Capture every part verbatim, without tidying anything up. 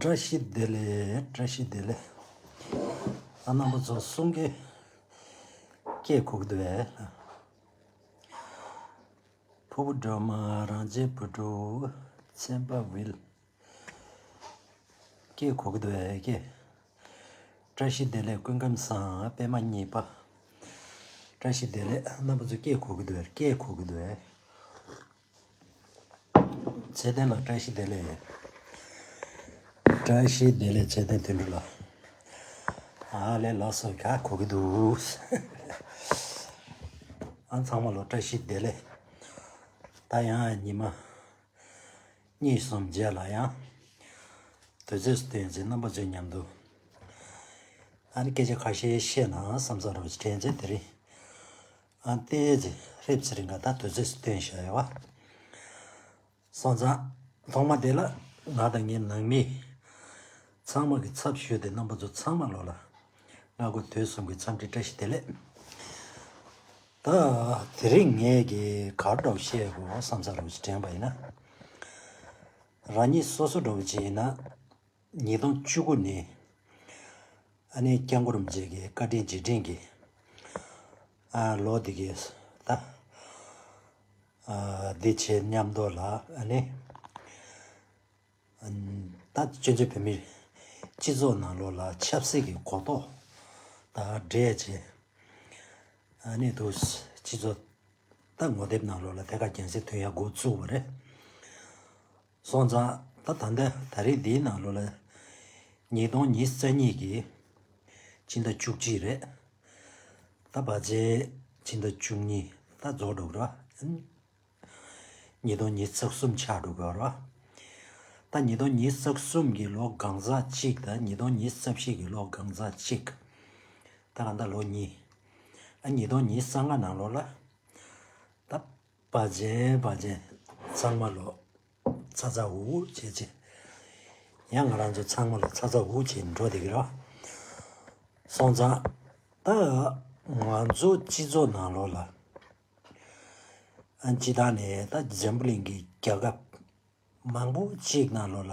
བཀྲ་ཤིས་བདེ་ལེགས། བཀྲ་ཤིས་བདེ་ལེགས། ཨ། རྣམ་པ་ཚོ་གསུང་གི་སྐད་གོ་གི་འདུག་གས། ཕུར་བུ་སྒྲོལ་མ། རང་རྒྱལ་བུ་ཕྲུག། ཚན་པ་ཝིལ། སྐད་གོ་གི་འདུག་གས། བཀྲ་ཤིས་བདེ་ལེགས། སྐུ་ཁམས་བཟང་། པད་མ་གཉིས་པ། བཀྲ་ཤིས་བདེ་ལེགས། རྣམ་པ་ཚོ་སྐད་གོ་གི་འདུག་གས། སྐད་གོ་གི་འདུག་གས། ཚེ་བརྟན་ལགས། བཀྲ་ཤིས་བདེ་ལེགས། བཀྲ་ཤིས་བདེ་ལེགས། ཚེ་བརྟན་དོན་གྲུབ་ལགས། ཨ་ལས། ལགས་སོ། ག་གོ་གི་འདུག་ཨ། ཚང་མ་ལ་བཀྲ་ཤིས་བདེ་ལེགས། ད་ཡང་ཉི་མ་གཉིས་གསུམ་རྗེས་ལ་ཡང་དུས་ཚོད་བཏོན་ཚེ་རྣམ་པ་ཚོའི་མཉམ་དུ་ཨ་ནི་སྐད་ཆ་ཁ་ཤས་བཤད་ན་བསམ་ས་རོགས་དྲན་ཚེ། དེ་རིང་ཨ་ཏེ་ཙི་ཧྲེབ་ཙི་རིང་ག་ད་དུས་ཚོད་བཏོན་བཞག་ཡོད་པ། སོང་ཙང་ཐོག་མ་དེ་ལ་ང་དང་ངའི་ནང་མི་ཚང་མ་གི་ཚབ་ཞུས་ཏེ་རྣམ་པ་ཚོ་ཚང་མ་ལོ་ལ་སྔ་དགོང་དུས་གསུམ་གྱི་འཚམས་འདྲི་བཀྲ་ཤིས་བདེ་ལེགས། ད་དེ་རིང་ངས་གི་ག་རེ་འདྲ་བཤད་དགོས་བསམ་ས་རོགས་ཞིག་དྲན་པ་ཡིན་ན། རང་ཉིད་སོ་སོ་འདྲ་བོ་ཅིག་ཡིན་ན། ཉིས་སྟོང་བཅུ་དགུ་ནས་ཨ་ནི་སྐྱབས་མགོན་རིན་པོ་ཆེ་གི་བཀའ་དྲིན་རྗེས་དྲན་གྱི་ཨ་ལོ་འདི་གི་ད་ཨ་འདི་བྱས་མཉམ་དུ་ལ་ཨ་ནི་ཨ་ད་སྤྱི་ཚོགས་བོད་མིའི་སྤྱི་ཚོགས་ནང་ལོགས་ལ་ཆབ་སྲིད་ཀྱི་གོ་རྟོགས་དང་འབྲེལ་བྱས་ཨ་ནི་འདུག་སྤྱི་ཚོགས་ད་ངོ་དེབ་ནང་ལོགས་ལ་ཐད་ཀར་རྒྱང་སྲིང་ཐོན་ཡ་འགོ་བཙུགས་པ་རེད། སོང་ཙང་ད་ད་ལྟ་ད་རེས་འདིའི་ནང་ལོགས་ལ་ཉིས་སྟོང་ཉི་ཤུ་རྩ་གཉིས་ཀྱི་སྤྱི་ཟླ་བཅུ་གཅིག་རེད། ད་བར་ཆད་སྤྱི་ཟླ་བཅུ་གཉིས་ད་རྫོགས་འགྲོ་གི་རེད། ཉིས་སྟོང་ཉི་ཤུ་རྩ་གསུམ་ཆགས་འགྲོ་གི་རེད། ད་ཉིས་སྟོང་ཉི་ཤུ་རྩ་གསུམ་གྱི་ལོ་གང་ཟག་གཅིག་དང་ཉིས་སྟོང་ཉི་ཤུ་རྩ་བཞི་གི་ལོ་གང་ཟག་གཅིག་ད་གང་ལྟར་ལོ་གཉིས། ཨ་ཉིས་སྟོང་ཉི་ཤུ་རྩ་ལྔ་ནང་ལོགས་ལ་ད་བར་ཆད་བར་ཆད་ཚང་མ་ལོ་ཚ་ཚ་འུར་འུར་བྱས་བྱས། ཡང་ང་རང་ཚོ་ཚང་མ་ལ་ཚ་ཚ་འུར་འུར་བྱས་འགྲོ་བསྡད་ཀྱི་རེད། སོང་ཙང་ད་ང་ཚོ་སྤྱི་ཚོགས་ནང་ལོགས་ལ་ཨ་སྤྱི་བཏང་ནས་ད་འཛམ་བུ་གླིང་གི་རྒྱལ་ཁབ་མང་པོ་ཅིག་ནང་ལོགས་ལ་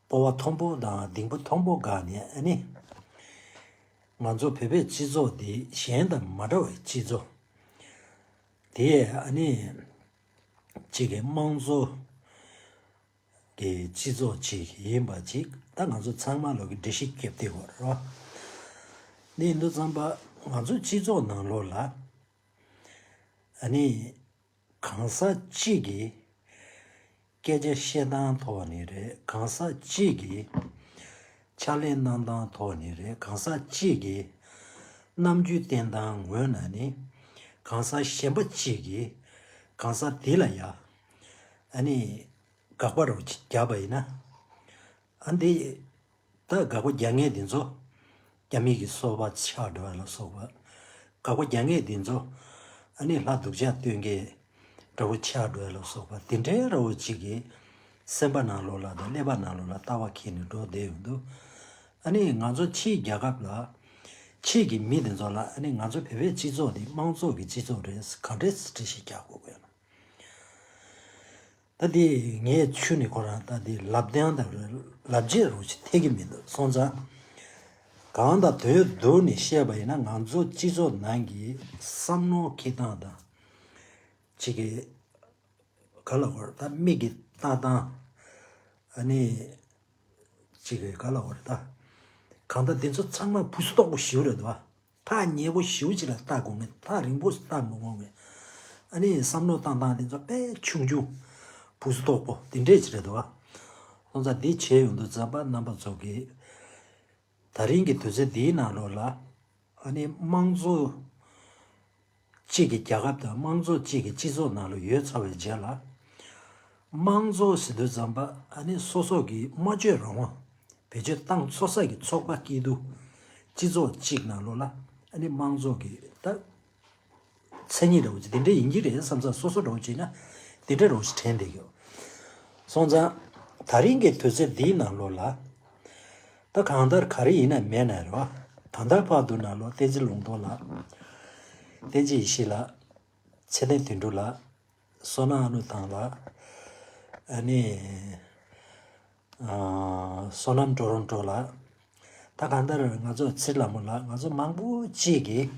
སྤོབས་པ་མཐོན་པོ་དང་ལྡིང་པ་མཐོན་པོ་བསྒགས་ནས་ཨ་ནི་ང་ཚོ་བོད་པའི་སྤྱི་ཚོགས་འདི་གཞན་དང་མ་འདྲ་བའི་སྤྱི་ཚོགས་དེ་ཨ་ནི། གཅིག་གི་དམངས་གཙོ་གི་སྤྱི་ཚོགས་ཅིག་ཡིན་པ་ཅིག་ད་ང་ཚོ་ཚང་མ་ལོག་གི་འགྲེལ་བཤད་བརྒྱབ་བསྡད་ཡོད་རེད། འདི་ཡིན་དུས་ཙམ་པ་ང་ཚོ་སྤྱི་ཚོགས་ནང་ལོགས་ལ་ཨ་ནི་གང་ཟག་གཅིག་གི་སྐད་ཆ་བཤད་སྟངས་ཐོག་ནས་རེད། གང་ཟག་གཅིག་གི་ཕྱག་ལས་གནང་སྟངས་ཐོག་ནས་རེད། གང་ཟག་གཅིག་གི་རྣམ་འགྱུར་བསྟན་སྟངས་ངོས་ནས་ནི་གང་ཟག་གཞན་པ་གཅིག་གིས་གང་ཟག་དེ་ལ་ཡ་ཨ་ནི་དགག་པ་རོགས་བརྒྱབ་པ་ཡིན་ན། ཨ་འདི་ད་དགག་པ་རྒྱག་མཁན་དེ་ཚོ་རྒྱ་མི་གི་སོ་པ་ཆགས་འགྲོ་བ་ལ་སོགས་པ། དགག་པ་རྒྱག་མཁན་དེ་ཚོ་ཨ་ནི་ལྷ་སྡུག་ཅག་སྟོན་མཁན་འདྲ་བོ་ཆགས་འགྲོ་བ་ལ་སོགས་པ་དེ་འདྲའི་འདྲ་བོ་གཅིག་གི་སེམས་པ་ནང་ལོགས་ལ་དང་ཀླད་པ་ནང་ལོགས་ལ་ལྟ་བ་འཁྱེར་ནས་འགྲོ་བསྡད་ཡོང་དུས། ཨ་ནི་ང་ཚོ་ཕྱིའི་རྒྱལ་ཁབ་ལ་ཕྱིའི་གི་མི་དེ་ཚོ་ལ་ཨ་ནི་ང་ཚོ་བོད་པའི་སྤྱི་ཚོགས་འདི་དམངས་གཙོ་གི་སྤྱི་ཚོགས་རེད། ག་འདྲས་འགྲེལ་བཤད་རྒྱག་དགོས་ཀྱི་ཡོད་ན། ད་དེ་ངས་ཆུ་ནས་ཁོ་རང་ད་དེ་ལབ་སྟངས་དང་ལབ་རྗེས་རོགས་ཅིག་འཐད་ཀྱི་མི་འདུག་སོང་ཙང་གང་ལྟར་དོན་བསྡུས་ནས་བཤད་པ་ཡིན་ན་ང་ཚོ་སྤྱི་ཚོགས་ནང་གི་བསམ་བློ་འཁྱེར་སྟངས་དང་གཅིག་གི་ག་ལ་གོ་རེད། ད་མིག་གི་ལྟ་སྟངས་ཨ་ནི་གཅིག་གི་ག་ལ་གོ་རེད། ད་གང་ལྟར་དེ་ཚོ་ཚང་མ་བུ་སུ་དོག་པོ་ཞིག་རེད་འདུག་བ། ཐག་ཉེ་པོ་ཞེ་པོ་ཅིག་ལ་ལྟ་དགོས་ངེས། ཐག་རིང་པོ་ལྟ་མི་དགོས་ངེས། ཨ་ནི་བསམ་བློ་བཏང་སྟངས་དེ་ཚོ་དཔེ་ཆུང་ཆུང་། བུ་སུ་དོག་པོ་དེ་འདྲས་ཅིག་རེད་འདུག་བ། སོང་ཙང་འདི་བྱས་ཡོང་དུས་ཙམ་པ་རྣམ་པ་ཚོ་གིས་ད་རིང་གི་དུས་ཚོད་འདིའི་ནང་ལོགས་ལ་ཨ་ནི་དམངས་གཙོ་གཅིག་གི་རྒྱལ་ཁབ་དང་དམངས་གཙོ་གཅིག་གི་སྤྱི་ཚོགས་ནང་ལ་ཡོད་ཚར་བའི་རྗེས་ལ། དམངས་གཙོ་ཟེར་དུས་ཙམ་པ་ཨ་ནི་སོ་སོ་གི་སྨྲ་བརྗོད་རང་དབང་། བེད་སྤྱོད་བཏང་ཚུགས་ས་གི་ཚོགས་པ་སྐྱིད་སྡུག་སྤྱི་ཚོགས་གཅིག་ནང་ལོགས་ལ་ཨ་ནི་དམངས་གཙོ་གི་ད་མཚན་ཉིད་འདྲ་བོ་ཅིག་དེ་འདྲ་ཡིན་གྱི་རེད་བསམ་ས། སོ་སོ་འདྲ་བོ་ཅིག་ན་དེ་འདྲ་རོགས་ཞིག་དྲན་བསྡད་ཡོད། སོང་ཙང་ད་རིང་གི་དུས་ཚོད་འདིའི་ནང་ལོགས་ལ་ད་གང་ལྟར་ག་རེ་ཡིན་ན་མེད་ན་རེད་བ། ད་ལྟ་བར་དུ་ནང་ལོགས་བསྟན་འཛིན་ལུང་རྟོགས་ལགས། བསྟན་འཛིན་ཡེ་ཤེས་ལགས། ཚེ་བརྟན་དོན་གྲུབ་ལགས། བསོད་ནམས་ཨ་ནུ་ཐང་ལགས། ཨ་ནི་ ཨ། བསོད་ནམས་ཊོ་རོན་ཊོ་ལགས། ད་གང་ལྟར་ང་ཚོ་ཚེ་རིང་ལྷ་མོ་ལགས། ང་ཚོ་མང་པོ་ཅིག་གིས་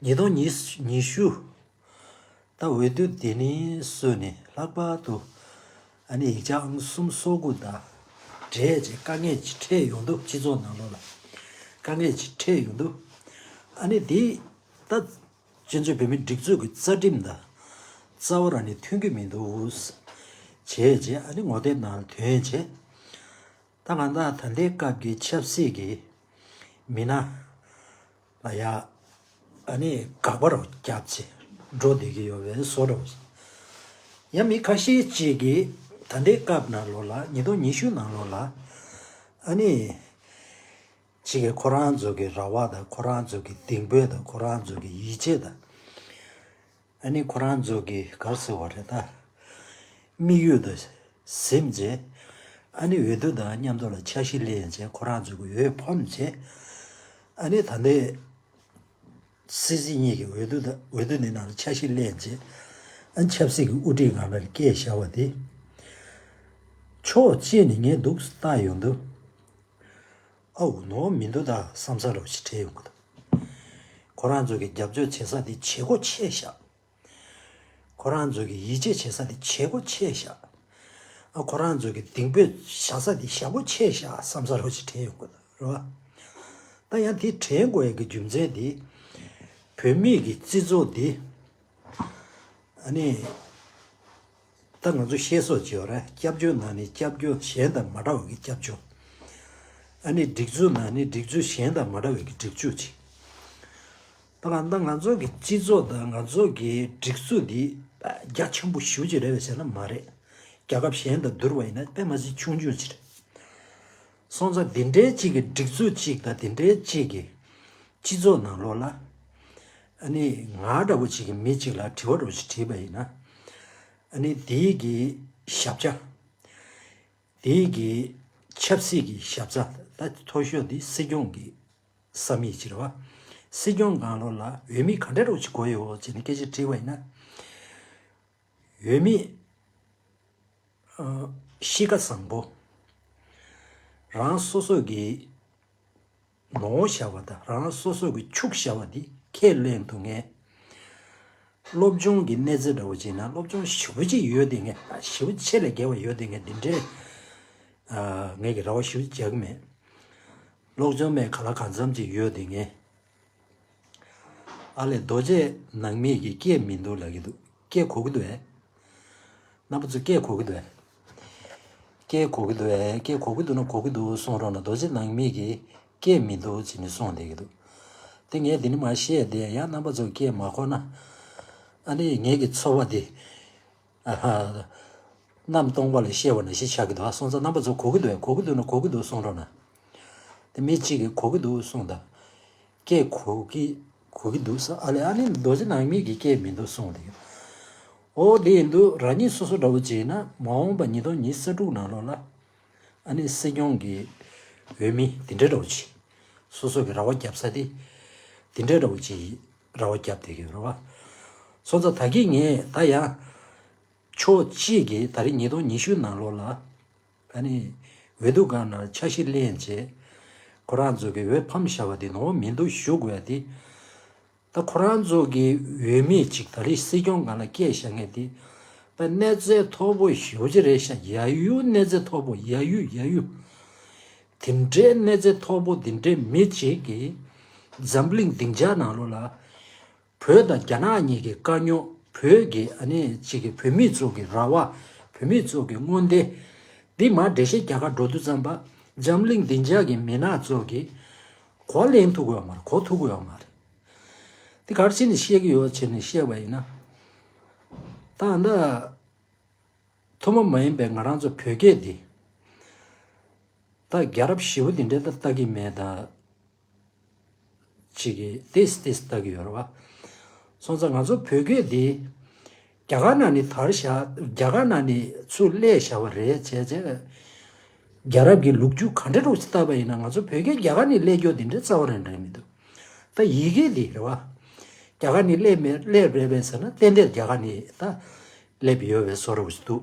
ཉིས་སྟོང་ཉི་ཉི་ཤུ་ད་འོས་བསྡུ་དེ་ནས་བཟུང་ནས་ལྷག་པར་དུ་ཨ་ནི་ཡིག་ཆ་ཨང་གསུམ་སོ་དགུ་དང་འབྲེལ་བྱས་དཀའ་ངལ་ཅིག་འཕྲད་ཡོང་དུས། སྤྱི་ཚོགས་ནང་ལོགས་ལ་དཀའ་ངལ་ཅིག་འཕྲད་ཡོང་དུས། ཨ་ནི་དེ་ད་སྤྱི་ཚོགས་བོད་མིའི་སྒྲིག་འཛུགས་ཀྱི་རྩ་ཁྲིམས་དང་རྩ་བ་རང་ནས་མཐུན་གྱི་མི་འདུག་བྱས་རྗེས་ཨ་ནི་ངོ་དེབ་ནང་ལ་ཐོན་རྗེས། ད་གང་ལྟར་ད་ལྟའི་སྐབས་ཀྱི་ཆབ་སྲིད་ཀྱི་མི་སྣ་ལ་ཡ་ཨ་ནི་དགག་པ་རུ་བརྒྱབ་བྱས་འགྲོ་བསྡད་ཀྱི་ཡོད་པའི་བཟོ་འདྲ་བོ་ཞིག་ཡང་མི་ཁ་ཤས་ཅིག་གིས་ད་ལྟའི་སྐབས་ནང་ལོགས་ལ། ཉིས་སྟོང་ཉི་ཤུ་ནང་ལོགས་ལ་ཨ་ནི་ཅིག་གིས་ཁོ་རང་ཚོ་གི་ར་བ་དང་། ཁོ་རང་ཚོ་གི་གདེང་འབོད་དང་། ཁོ་རང་ཚོ་གི་ཡིད་ཆེས་དང་། ཨ་ནི་ཁོ་རང་ཚོ་གི་ག་རེ་ཟེར་བ་རེད། ད་དམིགས་ཡུལ་དང་ཟིན་རྗེས། ཨ་ནི་འོས་བསྡུ་དང་མཉམ་དུ་ལ་འཆར་གཞི་ལེན་རྗེས། ཁོ་རང་ཚོ་གི་འོས་ཕམ་རྗེས། ཨ་ནི་ད་ལྟའི་སྲིད་སྤྱི་གཉིས་ཀྱི་འོས་བསྡུ་དང་། འོས་བསྡུ་འདི་ནང་ལ་འཆར་གཞི་ལེན་རྗེས། ཨ་ནི་ཆབ་སྲིད་ཀྱི་དབུ་ཁྲིད་སྒང་ལ་བསྐྱལ་བཞག་པ་དེ་ཕྱོགས་གཅིག་ནས་ངས་འདུག་བལྟ་ཡོང་དུས། ཨའུ། ནོར་མི་འདུག་ད་བསམ་ས་རོགས་ཞིག་དྲན་ཡོང་གི་འདུག་ཁོ་རང་ཚོ་གི་རྒྱབ་སྐྱོར་བྱེད་ས་དེ་བྱེད་སྒོ་ཆེ་ཤག་ཁོ་རང་ཚོ་གི་ཡིད་ཆེས་བྱེད་ས་དེ་བྱེད་སྒོ་ཆེ་ཤག་ཨ། ཁོ་རང་ཚོ་གི་གདེང་འབོད་བཞག་ས་དེ་ཞག་པོ་ཆེ་ཤག་བསམ་ས་རོགས་ཞིག་དྲན་ཡོང་གི་འདུག་རེད་བ། ད་ཡང་དེ་དྲན་དགོས་ཡ་གི་རྒྱུ་མཚན་དེ། བོད་མིའི་གི་སྤྱི་ཚོགས་དེ་ཨ་ནི། ད་ང་ཚོ་བཤད་སྲོལ་ཅིག་ཡོད་རེད། སྐྱབས་བཅོལ་ནང་ནས་སྐྱབས་བཅོལ་གཞན་དང་མ་འདྲ་བ་གི་སྐྱབས་བཅོལ། ཨ་ནི་སྒྲིག་འཛུགས་ནང་ནས་སྒྲིག་འཛུགས་གཞན་དང་མ་འདྲ་བའི་གི་སྒྲིག་འཛུགས་ཅིག་ད་གང་ལྟར་ང་ཚོ་གི་སྤྱི་ཚོགས་དང་ང་ཚོ་གི་སྒྲིག་འཛུགས་འདི་རྒྱ་ཆེན་པོ་ཞེ་པོ་ཅིག་རེད་པས་ཟེར་ན་མ་རེད། རྒྱལ་ཁབ་གཞན་དང་བསྡུར་བ་ཡིན་ན་དཔེ་མ་སྲིད་ཆུང་ཆུང་ཅིག་རེད། སོང་ཙང་འདི་འདྲའི་ཅིག་གི་སྒྲིག་འཛུགས་ཅིག་དང་འདི་འདྲའི་ཅིག་གི་སྤྱི་ཚོགས་ནང་ལོགས་ལ། ཨ་ནི་ང་འདྲ་བོ་ཅིག་གི་མི་ཅིག་ལ་དྲི་བ་འདྲ་བོ་ཅིག་དྲིས་པ་ཡིན་ན། ཨ་ནི་དེའི་གི་ཞབས་ཆ། དེའི་གི་ཆབ་སྲིད་ཀྱི་ཞབས་ཆ་ད་མཐོ་ཤོས་དེ་སྲིད་སྐྱོང་གི་ས་མིག་ཅིག་རེད་བ། སྲིད་སྐྱོང་སྒང་ལོགས་ལ་འོས་མི་ག་འདྲ་འདྲ་བོ་ཅིག་དགོས་ཡོད་ཅེས་ནས་སྐད་ཆ་དྲིས་པ་ཡིན་ན། འོས་མི་ཨ་གཤིས་ཀ་བཟང་པོ། རང་སོ་སོ་གི་ནོར་བཞག་པ་དང་རང་སོ་སོ་གི་ཕྱུག་བཞག་པ་འདི་ཁས་ལེན་ཐུབ་མཁན། སློབ་སྦྱོང་གི་གནས་ཚད་འདྲ་བོ་བྱས་ན་སློབ་སྦྱོང་ཞེ་པོ་ཅིག་ཡོད་བསྡད་མཁན། ཞེ་པོ་ཆེ་ལས་བརྒལ་བ་ཡོད་བསྡད་མཁན་འདི་འདྲའི་ཨ་ངས་ཀྱི་རེ་བ་ཞེ་པོ་ཅིག་རྒྱག་གི་མེད། སློབ་སྦྱོང་མེད་ག་ལ་གང་འཚམ་ཅིག་ཡོད་བསྡད་མཁན། ཨ་ལས། རྡོ་རྗེ་ནང་མི་གིས་སྐད་མི་འདུག་ལབ་ཀྱི་འདུག་སྐད་གོ་གི་འདུག་ཨེ། རྣམ་པ་ཚོ་སྐད་གོ་གི་འདུག་ཨེ། སྐད་གོ་གི་འདུག་ཨེ། སྐད་གོ་གི་འདུག་ན་གོ་གི་འདུག་གསུང་རོགས་གནང་། རྡོ་རྗེ་ནང་མི་གིས་སྐད་མི་འདུག་ཅེས་ནས་གསུངས་བསྡད་ཀྱི་འདུག་དེ་ངས་འདི་ནས་མར་བཤད་བསྡད་ཡ། རྣམ་པ་ཚོ་སྐད་མ་གོ་ན། ཨ་ནི་ངེད་ཀྱི་འཚོ་བ་འདི། ཨ་ཧ། གནམ་སྟོང་པ་ལ་བཤད་པ་ནང་བཞིན་ཆགས་ཀྱི་འདུག་ཨ། སོང་ཙང་རྣམ་པ་ཚོ་གོ་གི་འདུག་ཨེ། གོ་གི་འདུག་ན་གོ་གི་འདུག་གསུང་རོགས་གནང་། དེ་མི་གཅིག་གིས་གོ་གི་འདུག་གསུངས་དང་། སྐད་གོ་གི་གོ་གི་འདུག་ཟེར། ཨ་ལས། ཨ་ནི་རྡོ་རྗེ་ནང་མི་གིས་སྐད་མི་འདུག་གསུངས་བསྡད་ཀྱི་འདུག་འོ་དེ་ཡིན་དུས་རང་ཉིད་སོ་སོ་འདྲ་བོ་ཅིག་ཡིན་ན། མ་འོངས་པ་ཉིས་སྟོང་ཉི་ཤུ་རྩ་དྲུག་ནང་ལོགས་ལ། ཨ་ནི་སྲིད་སྐྱོང་གི་འོས་མི་དེ་འདྲ་འདྲ་བོ་ཅིག་སོ་སོ་གི་རེ་བ་བརྒྱབ་ས་དེ། དེ་འདྲ་འདྲ་བོ་ཅིག་རེ་བ་བརྒྱབ་བསྡད་ཀྱི་ཡོད་རེད་བ། སོང་ཙང་ད་གིན་ངས་ད་ཡང་ཕྱོགས་གཅིག་གིས་ད་རེས་ཉིས་སྟོང་ཉི་ཤུ་ནང་ལོགས་ལ། ཨ་ནི་འོས་བསྡུ་སྒང་ནང་འཆར་གཞི་ལེན་བྱས། ཁོ་རང་ཚོ་གི་འོས་ཕམ་བཞག་པ་དེ་ནོར་མི་འདུག་ཞུ་དགོས་ཡ་དེ། ད་ཁོ་རང་ཚོ་གི་འོས་མི་གཅིག་ད་རེས་སྲིད་སྐྱོང་སྒང་ལ་བསྐྱལ་བཞག་མཁན་དེ། ད་གནས་ཚད་མཐོ་པོ་ཞེ་པོ་ཅིག་རེད་ཤག་ཡ་ཡུ་གནས་ཚད་མཐོ་པོ། ཡ་ཡུ་ཡ་ཡུ། དེ་འདྲའི་གནས་ཚད་མཐོ་པོ་དེ་འདྲའི་མི་གཅིག་གིས་འཛམ་གླིང་སྡིངས་ཆ་ནང་ལོགས་ལ། བོད་དང་རྒྱ་ནག་གཉིས་ཀྱི་དཀའ་རྙོག་བོད་ཀྱི་ཨ་ནི་གཅིག་གི་བོད་མི་ཚོ་གི་རེ་བ། བོད་མི་ཚོ་གི་མངོན་འདོད་འདི་མར་འགྲེལ་བཤད་རྒྱག་ག་འགྲོ་དུས་ཙམ་པ། འཛམ་གླིང་སྡིངས་ཆ་གི་མི་སྣ་ཚོ་གིས་གོ་ལེན་ཐུབ་ཀྱི་ཡོད་མ་རེད། གོ་ཐུབ་ཀྱི་ཡོད་མ་རེད། འདི་ག་རེ་བྱས་ནས་བཤད་ཀྱི་ཡོད་ཟེར་ནས་བཤད་པ་ཡིན་ན། ད་ད་ཐུན་མོང་མ་ཡིན་པའི་ང་རང་ཚོ་བོད་སྐད་འདི། ད་རྒྱལ་རབས་ཞེ་པོ་འདི་འདྲའི་ད་ལྟ་གི་མེད་ད། ཅིག་གིས་ཏིས་ཏིས་ལྟ་གི་ཡོད་རེད་བ། སོང་ཙང་ང་ཚོ་བོད་སྐད་འདི་རྒྱ་གར་ནང་ནས་དར་བཞག་རྒྱ་གར་ནང་ནས་ཚུར་སླེབས་བཞག་པ་རེད་བྱས་བྱས། རྒྱལ་རབས་ཀྱི་ལོ་རྒྱུས་ག་འདྲ་འདྲ་ཅིག་བལྟས་པ་ཡིན་ན། ང་ཚོ་བོད་སྐད་རྒྱ་གར་ནས་སླེབས་རྒྱུ་འདི་འདྲའི་རྩ་བ་རང་རེད་མི་འདུག་ད་ཡི་གེ་འདི་རེད་བ། རྒྱ་གར་ནས་སླེབས་མེད་སླེབས་རེད་པས་ཟེར་ན་ཏན་ཏན་རྒྱ་གར་ནས་ད་སླེབས་ཡོད་པའི་བཟོ་འདྲ་ཅིག་འདུག་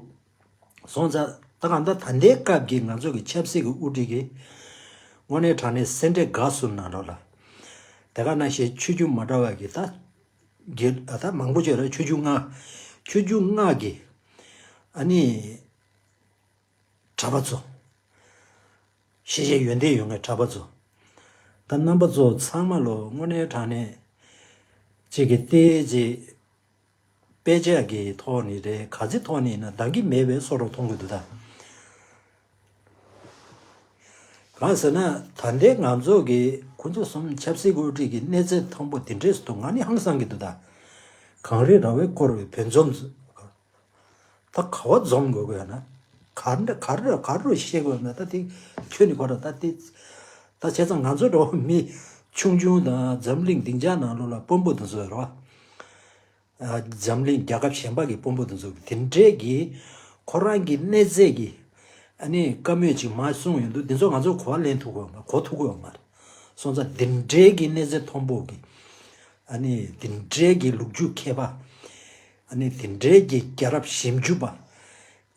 སོང་ཙང་ ད་གང་ལྟར་ད་ལྟའི་སྐབས་ཀྱི་ང་ཚོ་གི་ཆབ་སྲིད་ཀྱི་དབུ་ཁྲིད་ཀྱི་དངོས་གནས་དྲང་གནས་སེ་འབྲས་དགའ་གསུམ་ནང་ལོགས་ལ། དེ་ག་ནང་བཞིན་ཆོས་བརྒྱུད་མ་འདྲ་བ་གི་ད་དགེ་ཨ་ད་མང་པོ་བྱས་ར་ཆོས་བརྒྱུད་ལྔ། ཆོས་བརྒྱུད་ལྔ་གི་ཨ་ནི་གྲྭ་པ་ཚོ། ཤེས་བྱའི་ཡོན་ཏན་ཡོད་མཁན་གྲྭ་པ་ཚོ། ད་རྣམ་པ་ཚོ་ཚང་མ་ལོ་དངོས་གནས་དྲང་གནས་གཅིག་གི་ལྟས་ཅིག་དཔེ་ཆ་གི་ཐོག་ནས་རེད། ག་ཚོད་ཐོག་ནས་ཡིན་ན་འདང་གི་མེད་པའི་བཟོ་འདྲ་མཐོང་གི་འདུག་ད། གང་ཟེར་ན་ད་ལྟའི་ང་ཚོ་གི་ཁོང་ཚོ་གསུམ་ཆབ་སྲིད་དབུ་ཁྲིད་ཀྱི་གནས་ཚད་མཐོན་པོ་དེ་འདྲས་སུ་འདུག་ང་ནི་ཧང་སང་གི་འདུག་ད། གངས་རི་ར་བས་བསྐོར་བའི་བོད་འཛོམས། ད་ག་བ་འཛོམས་དགོས་དགོས་ན། ག་རེ་ག་རེ་ག་རེ་བཤད་དགོས་ན་ད་དེ་ཁྱོད་ནི་གོ་ར་ད་དེ། ད་བྱས་ཙང་ང་ཚོ་འགྲོ་བ་མི་ཆུང་ཆུང་དང་འཛམ་གླིང་སྡིངས་ཆ་ནང་ལོགས་ལ་དཔོན་པོ་དེ་ཚོ་ཡོད་རེད་བ། ཨ་འཛམ་གླིང་རྒྱལ་ཁབ་གཞན་པ་གི་དཔོན་པོ་དེ་ཚོ་གི་དེ་འདྲས་ཀྱི་ཁོ་རང་གི་གནས་ཚད་ཀྱི་ཨ་ནི་བཀའ་མོལ་ཅིག་མ་གསུངས་ཡོང་དུས་དེ་ཚོ་ང་ཚོ་གོ་བ་ལེན་ཐུབ་ཀྱི་ཡོད་མ་རེད། གོ་ཐུབ་ཀྱི་ཡོད་མ་རེད། སོང་ཙང་དེ་འདྲས་ཀྱི་གནས་ཚད་མཐོན་པོ་གི་ཨ་ནི་དེ་འདྲས་ཀྱི་ལོ་རྒྱུས་མཁས་པ། ཨ་ནི་དེ་འདྲའི་གི་རྒྱལ་རབས་ཞིབ་འཇུག་པ།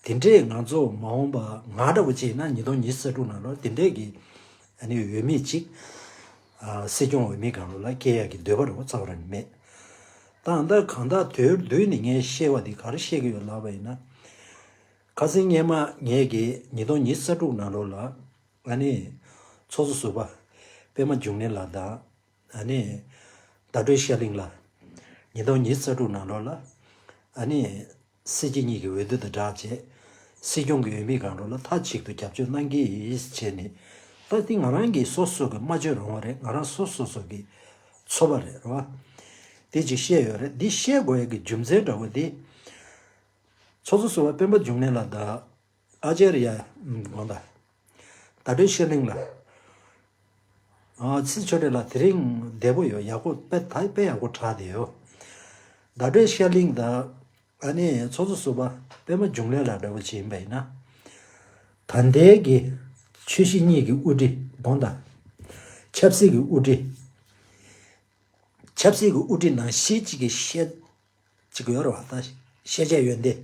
དེ་འདྲས་ང་ཚོ་མ་འོངས་པ་ང་འདྲ་བོ་བྱས་ན་ཉིས་སྟོང་ཉི་ཤུ་རྩ་དྲུག་ནང་ལོགས་དེ་འདྲས་གི་ཨ་ནི་འོས་མི་ཅིག་ཨ་སྲིད་སྐྱོང་འོས་མི་སྒང་ལོགས་ལ་སྐྱེལ་ཡག་གི་འདོད་པ་རེ་བ་རྩ་བ་རང་མེད། ད་ཨ་ད་གང་ལྟར་དེར་བསྡུས་ནས་ངས་བཤད་པ་འདི་ག་རེ་བཤད་ཀྱི་ཡོད་ལབ་པ་ཡིན་ན། ཁ་སང་སྔས་མ་ངས་ཀྱི་ཉིས་སྟོང་ཉི་ཤུ་རྩ་དྲུག་ནང་ལོགས་ལ་ཨ་ནི་ཚོགས་གཙོ་ཟུར་པ་པད་མ་འབྱུང་གནས་ལགས་དང་། ཨ་ནི། ཟླ་སྒྲོལ་ཤར་གླིང་ལགས། ཉིས་སྟོང་ཉི་ཤུ་རྩ་དྲུག་ནང་ལོགས་ལ། ཨ་ནི། སྲིད་སྤྱི་གཉིས་ཀྱི་འོས་བསྡུ་དང་སྦྲགས་བྱས། སྲིད་སྐྱོང་གི་འོས་མི་སྒང་ལོགས་ལ་མཐའ་གཅིག་ཏུ་རྒྱབ་སྐྱོར་གནང་གི་ཡིན་བྱས་ནས། ད་དེ་ང་རང་གིས་སོ་སོ་གི་སྨྲ་བརྗོད་རང་དབང་རེད། ང་རང་སོ་སོ་སོ་གི་ཚོར་བ་རེད་རེད་བ། དེ་ཅིག་བཤད་ཡོད་རེད། འདི་བཤད་དགོས་ཡ་གི་རྒྱུ་མཚན་འདྲ་བོ་དེ། ཚོགས་གཙོ་ཟུར་པ་སྤེན་པ་འབྱུང་གནས་ལགས་དང་། ཨ་ཅེ་རི་ཡ་དགོངས་དག་ཟླ་སྒྲོལ་ཤར་གླིང་ལགས། ཨ་ཚེ་ཆོས་སྒྲོན་ལགས་དེ་རིང་བདེ་པོ་ཡོད། ཡག་པོ་དཔེ་ད་དཔེ་ཡག་པོ་གྲགས་བསྡད་ཡོད། ཟླ་སྒྲོལ་ཤར་གླིང་དང་ཨ་ནི་ཚོགས་གཙོ་ཟུར་པ་སྤེན་པ་འབྱུང་གནས་ལགས་འདྲ་བོ་ཅིག་ཡིན་པ་ཡིན་ན། ད་ལྟའི་གི་ཆོས་སྲིད་གཉིས་ཀྱི་དབུ་ཁྲིད་དགོངས་དག་ཆབ་སྲིད་ཀྱི་དབུ་ཁྲིད། ཆབ་སྲིད་ཀྱི་དབུ་ཁྲིད་ནང་བཞིན་གཅིག་གི་བཤད་གཅིག་ཡོད་རེད་བ། ད་ཤེས་བྱ་ཡོན་ཏན།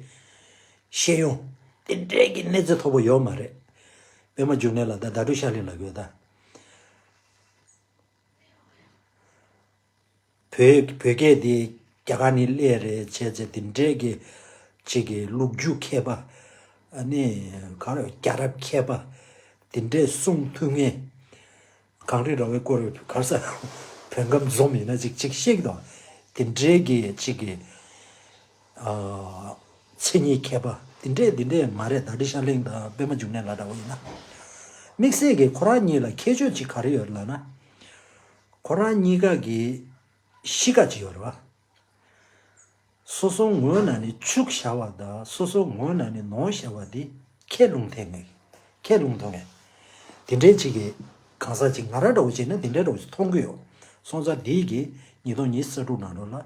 ཤེས་ཡོན། དེ་འདྲའི་གི་གནས་ཚད་མཐོ་པོ་ཡོད་མ་རེད། པད་མ་འབྱུང་གནས་ལགས་དང་ཟླ་སྒྲོལ་ཤར་གླིང་ལགས་ཡོད་ད། བོད་བོད་སྐད་དེ་རྒྱ་གར་ནས་སླེབས་རེད་བྱས་བྱས་དེ་འདྲའི་གི་གཅིག་གི་ལོ་རྒྱུས་མཁས་པ། ཨ་ནི་ག་རེ་རྒྱལ་རབས་མཁས་པ། དེ་འདྲའི་གསུང་ཐུབ་མཁན། གངས་རི་ར་བས་བསྐོར་བའི་གར་ས་བོད་ཁམས་འཛོམས་ཡིན་ན་ཅིག་ཅིག་ཤེས་ཀྱི་དང་། དེ་འདྲའི་གི་ཅིག་གི་ཨ་མཚན་ཉིད་མཁས་པ་དེ་འདྲའི་དེ་འདྲའི་མ་རེད། ཟླ་སྒྲོལ་ཤར་གླིང་དང་པད་མ་འབྱུང་གནས་ལགས་འདྲ་བོ་ཡིན་ན། དམིགས་བསལ་གྱི་ཁོ་རང་གཉིས་ལ་ཁྱད་ཆོས་ཅིག་ག་རེ་ཡོད་ལབ་ན། ཁོ་རང་གཉིས་ཀ་གི་གཤིས་ཀ་ཅིག་ཡོད་རེད་བ། སོ་སོ་ངོས་ནས་ནི་ཕྱུག་བཞག་པ་དང་སོ་སོ་ངོས་ནས་ནི་ནོར་བཞག་པ་དེ་ཁས་བླངས་ཐེངས་ངེས། ཁས་བླངས་ཐོག་ངེས། དེ་འདྲའི་ཅིག་གི་གང་ཟག་ཅིག་ང་རང་འདྲ་བོ་བྱས་ན་དེ་འདྲའི་འདྲ་བོ་ཅིག་མཐོང་གི་ཡོད། སོང་ཙང་དེའི་གི་ཉིས་སྟོང་ཉི་ཤུ་རྩ་དྲུག་ནང་ལོགས་ལ་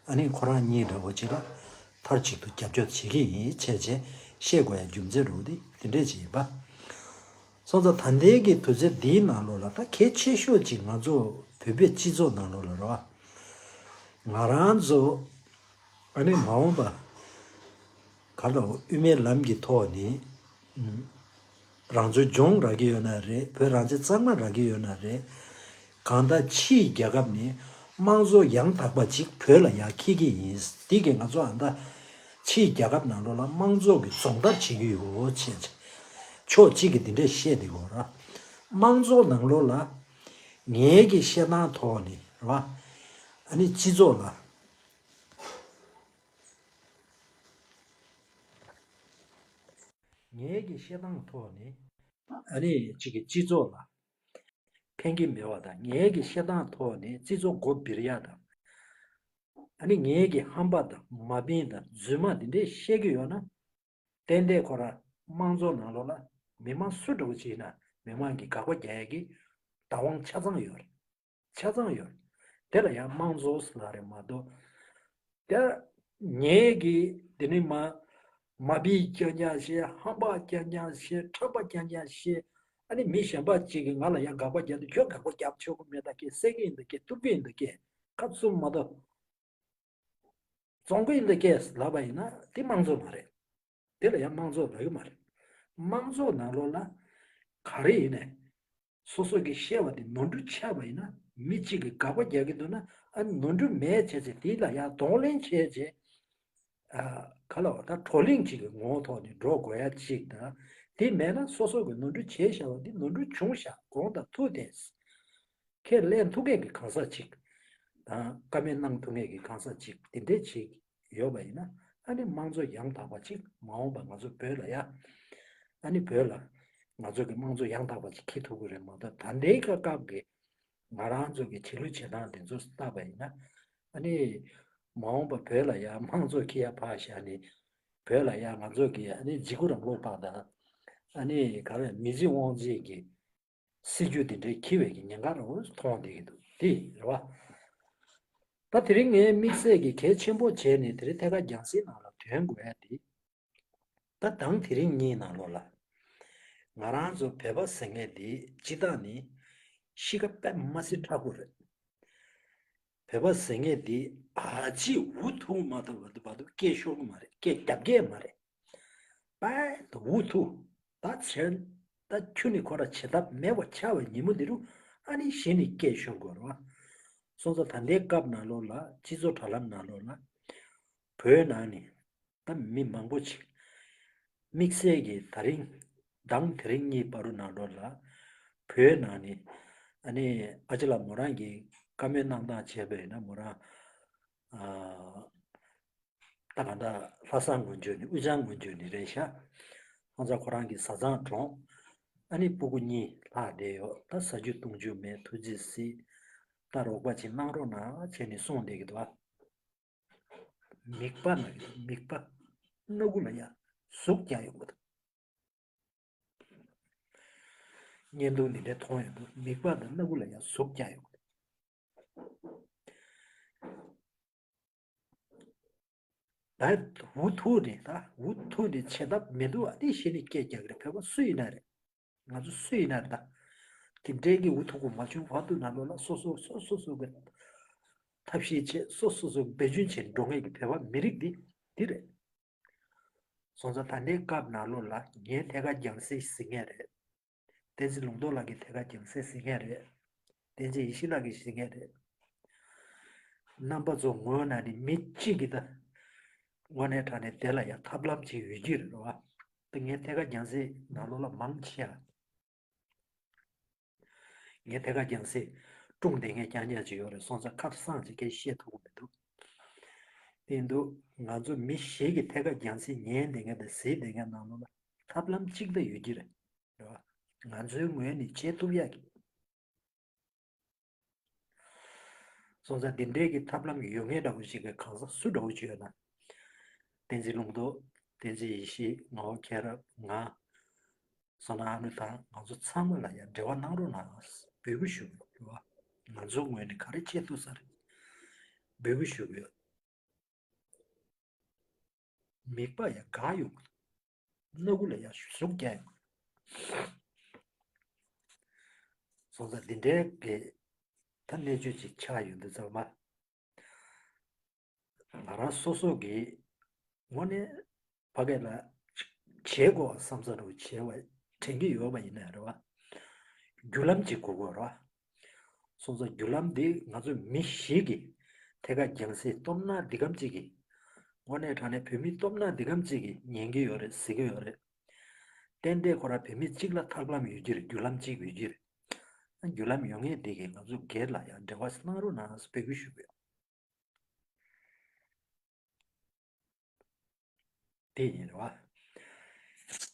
ཨ་ནི་ཁོ་རང་གཉིས་འདྲ་བོ་ཅིག་ལ་མཐའ་གཅིག་ཏུ་རྒྱབ་སྐྱོར་བྱེད་ཀྱི་ཡིན་བྱས་བྱས་བཤད་དགོས་ཡ་རྒྱུ་མཚན་འདྲ་བོ་དེ་དེ་འདྲས་ཅིག་ཡིན་པ། སོང་ཙང་ད་ལྟའི་གི་དུས་ཚོད་འདིའི་ནང་ལོགས་ལ་ད་གལ་ཆེ་ཤོས་ཅིག་ང་ཚོ་བོད་པའི་སྤྱི་ཚོགས་ནང་ལོགས་ལ་རེད་བ། ང་རང་ཚོ་ཨ་ནི་མ་འོངས་པ་ག་ལ་དབུ་མའི་ལམ་གྱི་ཐོག་ནས་རང་ཚོའི་ལྗོངས་རག་གི་ཡོད་ན་རེད། བོད་རང་བཙན་གཙང་མ་རག་གི་ཡོད་ན་རེད། གང་ལྟར་ཕྱིའི་རྒྱལ་ཁབ་ནས་དམངས་གཙོ་ཡང་དག་པ་ཅིག་བོད་ལ་ཡར་འཁྱེར་གྱི་ཡིན། འདི་གིས་ང་ཚོ་ཨ་ད་ཕྱིའི་རྒྱལ་ཁབ་ནང་ལོགས་ལ་དམངས་གཙོ་གི་སྦྱོང་བརྡར་བྱེད་ཀྱི་ཡོད་ཅེས་ཕྱོགས་གཅིག་གིས་འདི་འདྲས་བཤད་འདི་གོ་ར། དམངས་གཙོ་ནང་ལོགས་ལ་ངའི་གི་བཤད་སྟངས་ཐོག་ནས་རེད་བ། ཨ་ནི་སྤྱི་ཚོགས་ལ། ངའི་གི་བཤད་སྟངས་ཐོག་ནས་ཨ་ནི་གཅིག་གི་སྤྱི་ཚོགས་ལ་ཕན་གྱི་མེད་པ་དང་། ངའི་གི་བཤད་སྟངས་ཐོག་ནས་སྤྱི་ཚོགས་སྒོ་འབྱེད་ཡ་དང་། ཨ་ནི་ངའི་གི་ཧམ་པ་དང་མ་ཕན་དང་རྫུན་མ་འདི་འདྲས་བཤད་ཀྱི་ཡོད་ན། ཏན་ཏན་ཁོ་རང་དམངས་གཙོ་ནང་ལོགས་ལ་མི་མང་སུ་འདྲ་བོ་ཅིག་ཡིན་ན་མི་མང་གི་དགག་པ་རྒྱག་ཡ་གི་བདག་དབང་ཆ་ཚང་ཡོད་རེད། ཆ་ཚང་ཡོད། དེ་ལ་ཡང་དམངས་གཙོ་ཟེར་ལབ་རེད་མ་གཏོགས། དེ་ངས་ཀྱིས་དེ་ནི་མ་མ་བིའི་རྐྱང་རྐྱང་བཤད། ཧམ་པ་རྐྱང་རྐྱང་བཤད། ཁྲམ་པ་རྐྱང་རྐྱང་བཤད། ཨ་ནི་མི་གཞན་པ་གཅིག་གིས་ང་ལ་ཡང་དགག་པ་རྒྱག་དུས་ཁྱོད་དགག་པ་རྒྱག་ཆོག་གི་མེད་ད་ཀྱེ། བསད་ཀྱི་ཡིན་ད་ཀྱེ། གཏུབ་ཀྱི་ཡིན་ད་ཀྱེ། ཁ་བཙུམ་མ་གཏོགས། བཙོང་གི་ཡིན་ད་ཀྱེ་ལབ་པ་ཡིན་ན་དེ་དམངས་གཙོ་མ་རེད། དེ་ལ་ཡང་དམངས་གཙོ་ལབ་ཀྱི་མ་རེད། དམངས་གཙོ་ནང་ལོགས་ལ་ག་རེ་ཡིན་ནའི་སོ་སོ་གིས་བཤད་པ་དེ་ནོར་འཁྲུལ་ཆགས་པ་ཡིན་ན། མི་གཅིག་གིས་དགག་པ་རྒྱག་གི་འདུག་ན། ཨ་ནི་ནོར་འཁྲུལ་མེད་བྱས་ཚེ་དེ་ལ་ཡང་གདོང་ལེན་བྱས་རྗེས། ཨ་ག་ལ་བ་ད་བགྲོ་གླེང་གཅིག་གི་ངོ་བོ་ཐོག་ནས་འགྲོ་དགོས་ཡ་གཅིག་དང་། དེ་མེད་ན་སོ་སོ་གིས་ནོར་འཁྲུལ་བྱས་བཞག་པ་འདི་ནོར་འཁྲུལ་བྱུང་བཞག་དགོངས་དག་ཐུགས་བདེན། ཁས་ལེན་ཐུབ་མཁན་གྱི་གང་ཟག་ཅིག་དང་། བཀའ་མོལ་གནང་ཐུབ་མཁན་གྱི་གང་ཟག་ཅིག་དེ་འདྲས་ཅིག་ཡོད་པ་ཡིན་ན། ཨ་ནི་དམངས་གཙོ་ཡང་དག་པ་ཅིག་མ་འོངས་པ་ང་ཚོ་བོད་ལ་ཡ། ཨ་ནི་བོད་ལ་ང་ཚོ་གི་དམངས་གཙོ་ཡང་དག་པ་ཅིག་འཁྱེར་ཐུབ་ཀྱི་རེད་མ་གཏོགས། ད་ལྟའི་སྐབས་སྐབས་ཀྱི་ང་རང་ཚོ་གི་བྱེད་ལུགས་བྱེད་སྟངས་དེ་ཚོ་བལྟས་པ་ཡིན་ན། ཨ་ནི་མ་འོངས་པ་བོད་ལ་ཡ་དམངས་གཙོ་འཁྱེར་ཡ་ཕར་བཞག་ནས། བོད་ལ་ཡ་ང་ཚོ་གི་ཨ་ནི་འཇིགས་སྐུལ་རིང་ལུགས་པ་དང་། ཨ་ནི་ག་རེ་མི་གཅིག་དབང་གཅིག་གི་སྲིད་ཇུས་དེ་འདྲའི་འཁྱེར་བའི་གི་ཉེན་ཁ་རང་མཐོང་བསྡད་ཀྱི་འདུག་དེ་རེད་བ། ད་དེ་རིང་ངས་དམིགས་བསལ་གྱི་གལ་ཆེན་པོ་བྱས་ནས་དེ་རིང་ཐད་ཀར་རྒྱང་སྲིང་ནང་ལ་དོན་དགོས་ཡ་དེ། ད་དང་དེ་རིང་གཉིས་ནང་ལོགས་ལ། ང་རང་ཚོ་བོད་པ་ཟེར་མཁན་དེ་སྤྱིར་བཏང་ནི་གཤིས་ཀ་དཔེ་མ་སྲིད་དྲག་པོ་རེད། བོད་པ་ཟེར་མཁན་དེ་ཨ་ཅེ་འུ་ཐུག་མ་ཐུབ་བར་དུ་བར་དུ་སྐད་ཤོར་གི་མ་རེད། སྐད་རྒྱབ་སྐད་མ་རེད། པད་འུ་ཐུག་ད་བྱས། ད་ཁྱོད་ནི་ཁོ་ར་བྱེད་ཐབས་མེད་པ་ཆགས་པའི་ཉིན་མོ་འདི་རུ། ཨ་ནི་གཞི་ནས་སྐད་ཤོར་དགོས་རེད་བ། སོང་ཙང་ད་ལྟའི་སྐབས་ནང་ལོགས་ལ་སྤྱི་ཚོགས་དྲ་ལམ་ནང་ལོགས་ལ་བོད་ནང་ནས་ད་མི་མང་པོ་ཅིག་དམིགས་བསལ་གྱིས་ད་རིང་དང་དེ་རིང་གཉིས་བར་དུ་ནང་ལོགས་ལ་བོད་ནང་ནས། ཨ་ནི་ཨ་ཅེ་ལགས་མོ་རང་གིས་བཀའ་མོལ་གནང་སྟངས་བྱས་པ་ཡིན་ན། མོ་རང་ཨ། ད་ག་ད་ལྷ་ས་ངོས་འཇོག་ནི་དབུས་གཙང་ངོས་འཇོག་ནི་རེད་ཤག་ཁོང་ཚོ་ཁོ་རང་གི་བཟའ་ཚང་གྲོངས། ཨ་ནི་སྤུ་གུ་གཉིས་ལྷག་བསྡད་ཡོད། ད་ཟ་རྒྱུ་བཏུང་རྒྱུ་མེད། ཐུགས་རྗེ་གཟིགས། ད་རོགས་པ་ཅིག་གནང་རོགས་གནང་བྱས་ནས་གསུངས་བསྡད་ཀྱི་འདུག་ཨ། མིད་པ་ན་གི་མིད་པ་སྣ་ཁུག་ལ་ཡ་ཟུག་རྒྱག་ཡོང་གི་འདུག་བརྙན་ཐུང་འདི་འདྲ་མཐོང་ཡོང་དུས་མིད་པ་དང་སྣ་ཁུག་ལ་ཡང་ཟུག་རྒྱག་ཡོང་གི། ད་འུ་ཐུག་ནས་ད་འུ་ཐུག་ནས་བྱེད་ཐབས་མི་འདུག་ཨ་ནི་གཞི་ནས་སྐད་རྒྱག་གི་རེད། བོད་པ་སུ་ཡིན་ན་རེད། ང་ཚོ་སུ་ཡིན་ན་རེད། ད་དེ་འདྲའི་གི་འུ་ཐུག་པོ་མ་བྱུང་བར་དུ་ནང་ལོགས་ལ་སོ་སོ་སོ་སོ་སོ་གི་ཐབས་ཤེས་བྱེད། སོ་སོ་སོ་འབད་བརྩོན་བྱེད་འགྲོ་མཁན་གྱི་བོད་པ་མི་རིགས་འདི་འདི་རེད། སོང་ཙང་ད་ལྟའི་སྐབས་ནང་ལོགས་ལ་ངས་ཐད་ཀར་རྒྱང་སྲིང་ཟེར་མཁན་རེད། བསྟན་འཛིན་ལུང་རྟོགས་ལགས་ཀྱིས་ཐད་ཀར་རྒྱང་སྲིང་ཟེར་མཁན་རེད། བསྟན་འཛིན་ཡེ་ཤེས་ལགས་ཀྱིས་ཟེར་མཁན་རེད། རྣམ་པ་ཚོ་ངོས་ནས་ནི་མི་གཅིག་གིས་ད་དངོས་གནས་དྲང་གནས་དེ་ལ་ཡང་ཐབས་ལམ་ཅིག་ཡོད་ཀྱི་རེད་བ། ད་ངས་ཐད་ཀར་རྒྱང་སྲིང་ནང་ལོགས་ལ་མང་ཆེ་བ། ངས་ཐད་ཀར་རྒྱང་སྲིང་སྲུང་བསྡད་མཁན་རྐྱང་རྐྱང་ཅིག་ཡོད་རེད། སོང་ཙང་ཁ་སང་ཅིག་སྐད་བཤད་ཐུབ་ཀྱི་མི་འདུག་དེ་འདུག་ང་ཚོ་མི་ཞིག་གིས་ཐད་ཀར་རྒྱང་སྲིང་ཉན་བསྡད་མཁན་དང་གཟིགས་བསྡད་མཁན་ནང་ལོགས་ལ་ཐབས་ལམ་གཅིག་ད་ཡོད་ཀྱི་རེད། རེད་བ། ང་ཚོའི་ངོས་ནས་བྱེད་ཐུབ་ཡག་གི། སོང་ཙང་འདི་འདྲའི་གི་ཐབས་ལམ་ཡོད་མཁན་འདྲ་བོ་ཞིག་གི་གང་ཟག་སུ་འདྲ་བོ་ཅིག་ཡོད་ན། བསྟན་འཛིན་ལུང་རྟོགས། བསྟན་འཛིན་ཡེ་ཤེས། ངག་དབང་མཁྱེན་རབ། ང་། བསོད་ནམས་ཨ་ནུ་དང་ང་ཚོ་ཚང་མ་ལ་ཡང་འབྲེལ་བ་གནང་རོགས་གནང་། འབོད་སྐུལ་ཞུ་གི་ཡོད། རེད་བ། ང་ཚོའི་ངོས་ནས་ག་རེ་བྱེད་ཐུབ་ས་རེད། འབོད་སྐུལ་ཞུ་གི་ཡོད། མིད་པ་ཡང་འགག་ཡོང་གི་འདུག་སྣ་ཁུག་ལ་ཡང་ཟུག་རྒྱག་ཡོང་གི་འདུག་སོང་ཙང་འདི་འདྲའི་གི་ད་གནས་ཚུལ་ཅིག་ཆགས་ཡོང་དུས་ཙམ་པ། ང་རང་སོ་སོ་གིས་དངོས་གནས་ཕ་གི་ལ་བྱེད་དགོས་བསམ་ས་རུ་བྱེད་པ་དྲན་གྱི་ཡོད་པ་ཡིན་ན་རེད་བ། བརྒྱུད་ལམ་ཅིག་དགོས་དགོས་རེད་བ། སོང་ཙང་བརྒྱུད་ལམ་འདི་ང་ཚོ་མི་ཞིག་གིས་ཐད་ཀར་རྒྱང་སྲིང་སྟོབས་ན་འདི་གམ་ཅིག་གིས། དངོས་གནས་དྲང་གནས་བོད་མི་སྟོབས་ན་འདི་གམ་ཅིག་གིས་ཉན་གྱི་ཡོད་རེད། གཟིགས་ཀྱི་ཡོད་རེད། ཏན་ཏན་ཁོ་རང་བོད་མི་གཅིག་ལ་ཐབས་ལམ་ཡོད་ཀྱི་རེད། བརྒྱུད་ལམ་གཅིག་ཡོད་ཀྱི་རེད། བརྒྱུད་ལམ་ཡོད་མཁན་འདི་གིས་ང་ཚོ་སྒེར་ལ་ཡང་འབྲེལ་བ་གནང་རོགས་གནང་ཟེར་འབོད་སྐུལ་ཞུ་གི་ཡོད། དེ་ཡིན་རེད་བ།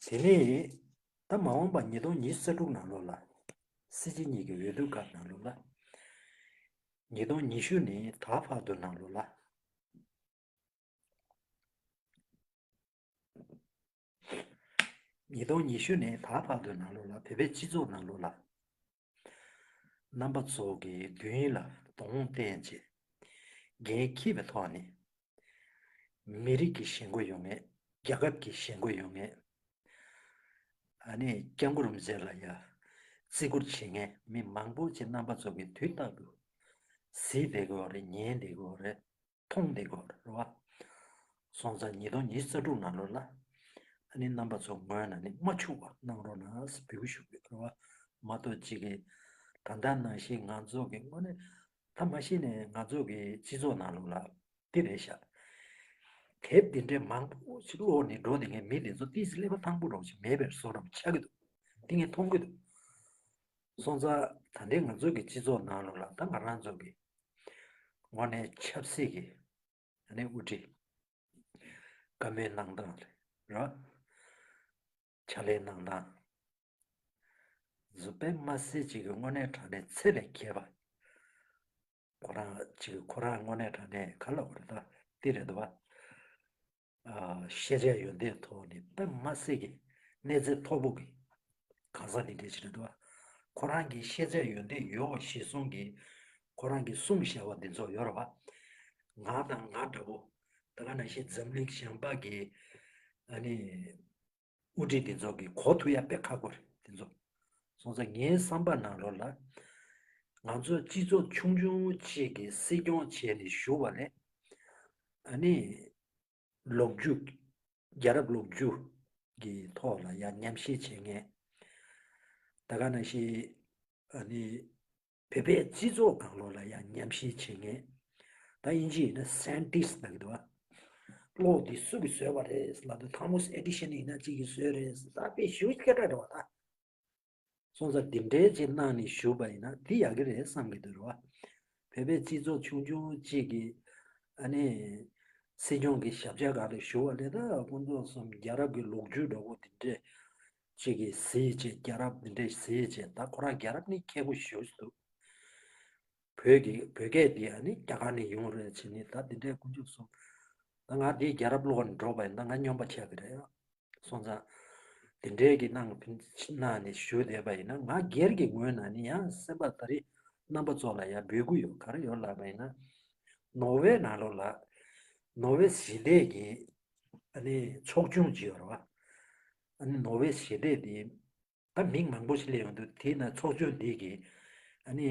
དེ་ནས་ད་མ་འོངས་པ་ཉིས་སྟོང་ཉི་ཤུ་རྩ་དྲུག་ནང་ལོགས་ལ། སྲིད་སྤྱི་གཉིས་ཀྱི་འོས་བསྡུ་སྐབས་ནང་ལོགས་ལ། ཉིས་སྟོང་ཉི་ཤུ་ནས་ད་བར་དུ་ནང་ལོགས་ལ། ཉིས་སྟོང་ཉི་ཤུ་ནས་ད་བར་དུ་ནང་ལོགས་ལ་བོད་པའི་སྤྱི་ཚོགས་ནང་ལོགས་ལ། རྣམ་པ་ཚོ་གི་མདུན་ལ་གདོང་བསྟན་བྱས། འགན་འཁྱེར་བའི་ཐོག་ནས། མི་རིགས་ཀྱི་ཞེན་ཁོག་ཡོད་མཁན། རྒྱལ་ཁབ་ཀྱི་ཞེན་ཁོག་ཡོད་མཁན། ཨ་ནི་སྐྱབས་མགོན་རིན་པོ་ཆེ་ལ་ཡ་བརྩི་བཀུར་བྱེད་མཁན་མི་མང་པོ་ཅིག་རྣམ་པ་ཚོ་གི་དུས་རྟག་ཏུ་གཟིགས་བསྡད་ཀྱི་ཡོད་རེད། ཉན་བསྡད་ཀྱི་ཡོད་རེད། མཐོང་བསྡད་ཀྱི་ཡོད་རེད་བ། སོང་ཙང་ཉིས་སྟོང་ཉི་ཤུ་རྩ་དྲུག་ནང་ལོགས་ལ། ཨ་ནི་རྣམ་པ་ཚོ་ངོས་ནས་ནི་མ་འཆུག་པ་གནང་རོགས་གནང་ཟེར་འབོད་སྐུལ་ཞུ་གི་ཡོད་རེད་བ། མ་གཏོགས་གཅིག་གིས་ད་ལྟ་ནང་བཞིན་ང་ཚོ་གི་དངོས་གནས་ད་མ་གཞི་ནས་ང་ཚོ་གི་སྤྱི་ཚོགས་ནང་ལོགས་ལ་འདི་རེད་ཤག་དེབ་འདི་འདྲའི་མང་པོ་ཞིག་ཀློག་ནས་འགྲོ་བསྡད་མཁན་མི་དེ་ཚོ་ཏོག་ཙམ་ཀླད་པ་ཐང་པོ་འདྲ་པོ་ཞིག་མེད་པའི་བཟོ་འདྲ་པོ་ཆགས་ཀྱི་འདུག་འདི་ངས་མཐོང་གི་འདུག་སོང་ཙང་ད་ལྟའི་ང་ཚོ་གི་སྤྱི་ཚོགས་ནང་ལོགས་ལ་ད་ང་རང་ཚོ་གི་དངོས་གནས་ཆབ་སྲིད་ཀྱི་ཨ་ནི་དབུ་ཁྲིད། བཀའ་མོལ་གནང་སྟངས་རེད་ར། ཕྱག་ལས་གནང་སྟངས། བཟོ་པའི་མ་སྲིད་ཅིག་གི་དངོས་གནས་དྲང་གནས་ཚད་ལས་བརྒལ་བ། ཁོ་རང་ཅིག་ཁོ་རང་དངོས་གནས་དྲང་གནས་ག་ལ་བ་རེད་ད་འདི་རེད་འདུག་བ། ཤེས་བྱ་ཡོན་ཏན་ཐོག་ནས་དཔེ་མ་སྲིད་ཀྱི་གནས་ཚད་མཐོ་པོ་གི་གང་ཟག་འདི་འདྲས་ཅིག་རེད་འདུག་བ། ཁོ་རང་གི་ཤེས་བྱ་ཡོན་ཏན་ཡོད་པ་གཞིར་བཟུང་གི་ཁོ་རང་གི་གསུངས་བཞག་པ་འདི་ཚོ་ཡོད་རེད་བ། ང་དང་ང་འདྲ་བོ་ད་ག་ནང་བཞིན་འཛམ་གླིང་གཞན་པ་གི་ཨ་ནི། དབུ་ཁྲིད་དེ་ཚོ་གི་གོ་ཐུབ་ཡ་དཔེ་ཁག་པོ་རེད་དེ་ཚོ། སོང་ཙང་ངའི་བསམ་པ་ནང་ལོགས་ལ། ང་ཚོ་སྤྱི་ཚོགས་ཆུང་ཆུང་གཅིག་གི་སྲིད་སྐྱོང་བྱས་ནས་བཞུགས་པ་ལས། ཨ་ནི། ལོ་རྒྱུས། རྒྱལ་རབས་ལོ་རྒྱུས་ཀྱི་ཐོག་ལ་ཡ་ཉམས་ཞིབ་བྱེད་མཁན། ད་ག་ནང་བཞིན། ཨ་ནི། བོད་པའི་སྤྱི་ཚོགས་སྒང་ལོགས་ལ་ཡང་ཉམས་ཞིབ་བྱེད་མཁན། ད་དབྱིན་ཇི་ཡིན་ན་scientist ལབ་ཀྱི་འདུག་བ། གློག་འདི་སུ་གིས་བཟོས་པ་རེད་ལབ་དུས་Thomas Edison ཡིན་ན་གཅིག་གིས་བཟོས་རེད་ད་དཔེ་ཞེ་པོ་སྐད་གྲགས་རེད་བ་ད། སོང་ཙང་འདི་འདྲའི་ཅིག་གནང་ནས་བཞུགས་པ་ཡིན་ན་འདི་ཡག་གི་རེད་བསམ་གྱི་འདུག་རེད་བ། བོད་པའི་སྤྱི་ཚོགས་ཆུང་ཆུང་གཅིག་གིས་ཨ་ནི། སྲིད་སྐྱོང་གི་ཞབས་ཆ་སྒང་ལ་བཞུགས་པ་ལས་ད་དཀོན་མཆོག་གསུམ་རྒྱལ་རབས་ཀྱི་ལོ་རྒྱུས་འདྲ་པོ་འདི་འདྲས་གཅིག་གིས་གཟིགས་བྱས་རྒྱལ་རབས་འདི་འདྲས་གཟིགས་བྱས་ད་ཁོ་རང་རྒྱལ་རབས་ནི་མཁས་པོ་ཞེ་པོ་ཅིག་འདུག་བོད་ཀྱི་བོད་སྐད་འདི་ཨ་ནི་རྒྱ་གར་ནས་ཡོང་རེད་བྱས་ནས་ད་འདི་འདྲས་དཀོན་མཆོག་གསུམ། ད་ང་འདིའི་རྒྱལ་རབས་ཀློག་ནས་འགྲོ་བ་ཡིན་ན་ང་སྨྱོན་པ་ཆགས་ཀྱི་རེད། སོང་ཙང་། དེ་འདྲའི་གི་གནང་གནང་ནས་ཞུ་བསྡད་པ་ཡིན་ན་ང་སྒེར་གྱི་ངོས་ནས་ནི་ཡང་སེམས་པ་ད་རེས་རྣམ་པ་ཚོ་ལ་ཡང་འབོད་སྐུལ་ཡོད་ག་རེ་ཡོད་ལབ་པ་ཡིན་ན། ནོར་ཝེ་ནང་ལོགས་ལ་ནོར་ཝེ་ཞི་བདེ་གི་ཨ་ནི་ཚོགས་ཆུང་ཅིག་ཡོད་རེད་བ། ཨ་ནི་ནོར་ཝེ་ཞི་བདེ་དེ་ད་མིང་མང་པོ་ཞིག་སླེབས་ཡོང་དུས་དེའི་ནང་ཚོགས་ཆུང་འདི་གི་ཨ་ནི།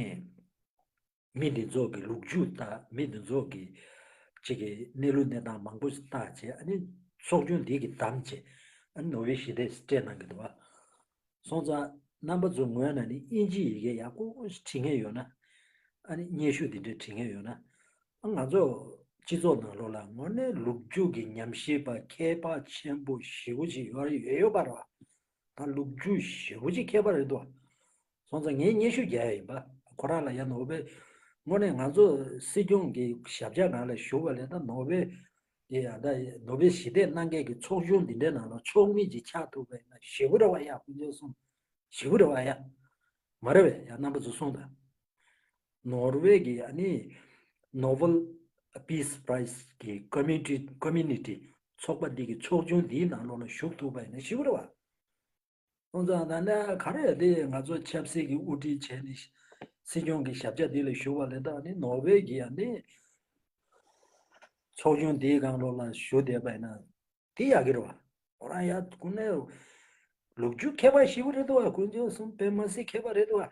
མི་འདི་ཚོ་གི་ལོ་རྒྱུས་ལྟ་མི་འདི་ཚོ་གི་གཅིག་གི་གནས་ལུགས་གནས་སྟངས་མང་པོ་ཞིག་བལྟ་བྱས་ཨ་ནི་ཚོགས་ཆུང་འདི་གི་བདམས་བྱས་ཨ་ནི་ནོ་བེལ་ཞི་བདེ་སྤྲད་གནང་གི་འདུག་བ། སོང་ཙང་རྣམ་པ་ཚོ་ངོས་ནས་ནི་དབྱིན་ཇིའི་ཡི་གེ་ཡག་པོ་ཞིག་བྲིས་མཁན་ཡོད་ན་ཨ་ནི་སྙན་ཞུ་འདི་འདྲ་བྲིས་མཁན་ཡོད་ན་ཨ་ང་ཚོ་སྤྱི་ཚོགས་ནང་ལོགས་ལ་དངོས་གནས་ལོ་རྒྱུས་ཀྱི་ཉམས་ཞིབ་པ་མཁས་པ་ཆེན་པོ་ཞེ་པོ་ཅིག་ཡོད་ཡོད་ཡོད་པ་རེད་བ། ད་ལོ་རྒྱུས་ཞེ་པོ་ཅིག་མཁས་པ་རེད་འདུག་སོང་ཙང་ངས་སྙན་ཞུ་རྒྱག་ཡ་ཡིན་པ། ཁོ་རང་ལ་ཡ་ནོ་བེལ། དངོས་གནས་ང་ཚོ་སྲིད་སྐྱོང་གི་ཞབས་ཆ་ནང་ལ་ཞུགས་པ་ལས་ད་ནོ་བེལ། དེ་ཡང་ད་ནོ་བེལ་ཞི་བདེ་གནང་མཁན་གྱི་ཚོགས་ཆུང་འདི་འདྲའི་ནང་ལ་ཕྱོགས་མི་ཅིག་ཆགས་ཐུབ་པ་ཡིན་ན་ཞེ་པོ་རེད་བ་ཡ་དཀོན་མཆོག་གསུམ། ཞེ་པོ་རེད་བ་ཡ། མ་རེད་བས་ཡ་རྣམ་པ་ཚོ་གསུངས་དང་། ནོར་ཝེ་གི་ཨ་ནི། Nobel Peace Prize གི་Community Community ཚོགས་པ་འདི་གི་ཚོགས་ཆུང་འདིའི་ནང་ལོགས་ལ་ཞུགས་ཐུབ་པ་ཡིན་ན་ཞེ་པོ་རེད་བ། སོང་ཙང་ད་ནས་ག་རེ་དེ་ང་ཚོ་ཆབ་སྲིད་ཀྱི་དབུ་ཁྲིད་བྱས་ནས་སྲིད་སྐྱོང་གི་ཞབས་ཆ་འདི་ལ་ཞུགས་པ་ལས་ད་ནི་ནོར་ཝེ་གི་ཡ་ནི་ཚོགས་ཆུང་འདིའི་སྒང་ལོགས་ལ་ཞུགས་བསྡད་པ་ཡིན་ན་དེ་ཡག་གི་རེད་བ། ཁོ་རང་ཡ་ཁོ་ནས་ལོ་རྒྱུས་མཁས་པ་ཞེ་པོ་རེད་འདུག་བ། དཀོན་མཆོག་གསུམ་དཔེ་མ་སྲིད་མཁས་པ་རེད་འདུག་བ།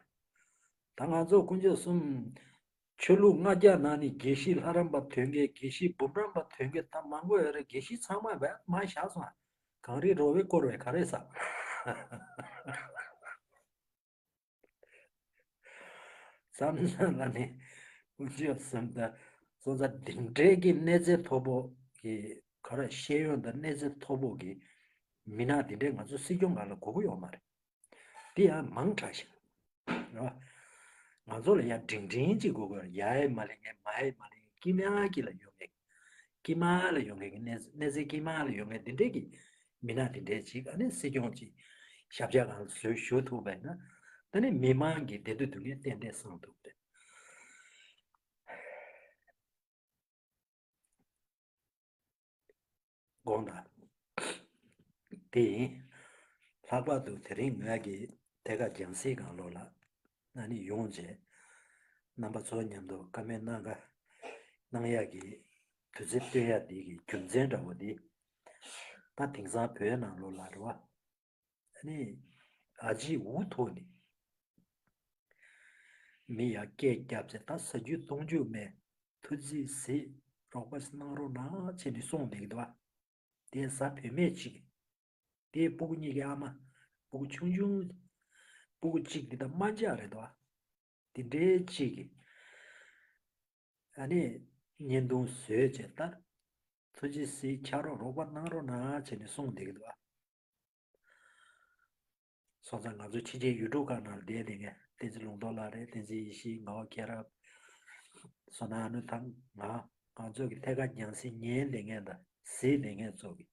ད་ང་ཚོ་དཀོན་མཆོག་གསུམ། ཆོས་ལུགས་ལྔ་བརྒྱ་ནང་ནས་དགེ་བཤེས་ལྷ་རམས་པ་ཐོན་མཁན་དགེ་བཤེས་འབུམ་རམས་པ་ཐོན་མཁན་ད་མང་པོ་ཡོད་རེད། དགེ་བཤེས་ཚང་མ་བས་མ་བཞག་སོང་། གངས་རི་རོ་བས་བསྐོར་བས་ག་རེ་ཟ། བསམ་ན་ལ་ནི་དཀོན་མཆོག་གསུམ་ད་སོང་ཙང་འདི་འདྲའི་གི་གནས་ཚད་མཐོ་པོ་གི་ག་རེ་ཤེས་ཡོན་དང་གནས་ཚད་མཐོ་པོ་གི་མི་སྣ་འདི་འདྲའི་ང་ཚོ་སྲིད་སྐྱོང་སྒང་ལ་དགོས་ཀྱི་ཡོད་མ་རེད། དེ་ཡང་མང་དྲགས་ཤག་རེད་བ། ང་ཚོ་ལ་ཡང་འབྲིང་འབྲིང་གཅིག་དགོས་དགོས་ཡ་ཡི་མ་ལེན་མཁན་མ་ཡི་མ་ལེན་མཁན་དཀྱིལ་མ་དཀྱིལ་ལ་ཡོང་མཁན། དཀྱིལ་མ་ལ་ཡོང་མཁན་གྱི་གནས་གནས་ཚད་དཀྱིལ་མ་ལ་ཡོང་མཁན་དེ་འདྲས་ཀྱི་མི་སྣ་དེ་འདྲས་ཅིག་ཨ་ནི་སྲིད་སྐྱོང་ཅིག་ཞབས་ཆ་སྒང་ལ་བཟོས་ཞུགས་ཐུབ་པ་ཡིན་ན་ད་ནི་མི་མང་གི་བདེ་སྡུག་སྡུག་བསྔལ་ཏན་ཏན་སངས་ཐུབ་པ་རེད། དགོངས་དག་དེ་ཡིན། ལྷག་པར་དུ་དེ་རིང་ང་གིས་དེ་ག་རྒྱང་སྲིང་སྒང་ལོགས་ལ་ཨ་ནི་ཡོང་རྗེས་རྣམ་པ་ཚོ་མཉམ་དུ་བཀའ་མོལ་གནང་ག་གནང་ཡག་གི་དུས་ཚོད་བཏོན་ཡག་འདི་གི་རྒྱུ་མཚན་འདྲ་བོ་འདི་ད་དེང་སང་བོད་ནང་ལོགས་ལ་རེད་བ། ཨ་ནི་ཨ་ཅེ་འུ་ཐུག་ནས་མི་ཡར་སྐད་བརྒྱབ་ཚེ་ད་ས་རྒྱུས་སྟོང་རྒྱུས་མེད། ཐུགས་རྗེས་གཟིགས་རོགས་པ་གནང་རོགས་གནང་བྱས་ནས་གསུངས་བསྡད་ཀྱི་འདུག་བ། དེ་གཟའ་བོད་སྨད་ཅིག་དེའི་སྤུ་གུ་གཉིས་ཀྱི་ཨ་མ། སྤུ་གུ་ཆུང་ཆུང་། སྤུ་གུ་གཅིག་འདི་དང་དམར་འབྱར་རེད་དོ། དེ་འདྲའི་གཅིག་གིས། ཨ་ནི། བརྙན་ཐུང་བཟོས་བྱས་ལྟར། ཐུགས་རྗེ་གཟིགས། ཕྱག་རོགས་རོགས་པ་གནང་རོགས་གནང་བྱས་ནས་གསུངས་བསྡད་ཀྱི་འདུག་ཨ། སོང་ཙང་ང་ཚོ་ཕྱི་རྒྱལ་ཡུལ་གྲུ་ཁག་ནང་བསྡད་བསྡད་མཁན། བསྟན་འཛིན་ལུང་རྟོགས་ལགས་རེད། བསྟན་འཛིན་ཡེ་ཤེས། ངག་དབང་མཁྱེན་རབ། བསོད་ནམས་ཨ་ནུ་ཐང་། ང་། ང་ཚོ་གི་ཐད་ཀར་རྒྱང་སྲིང་ཉན་བསྡད་མཁན་དང་གཟིགས་བསྡད་མཁན་ཚོ་གི།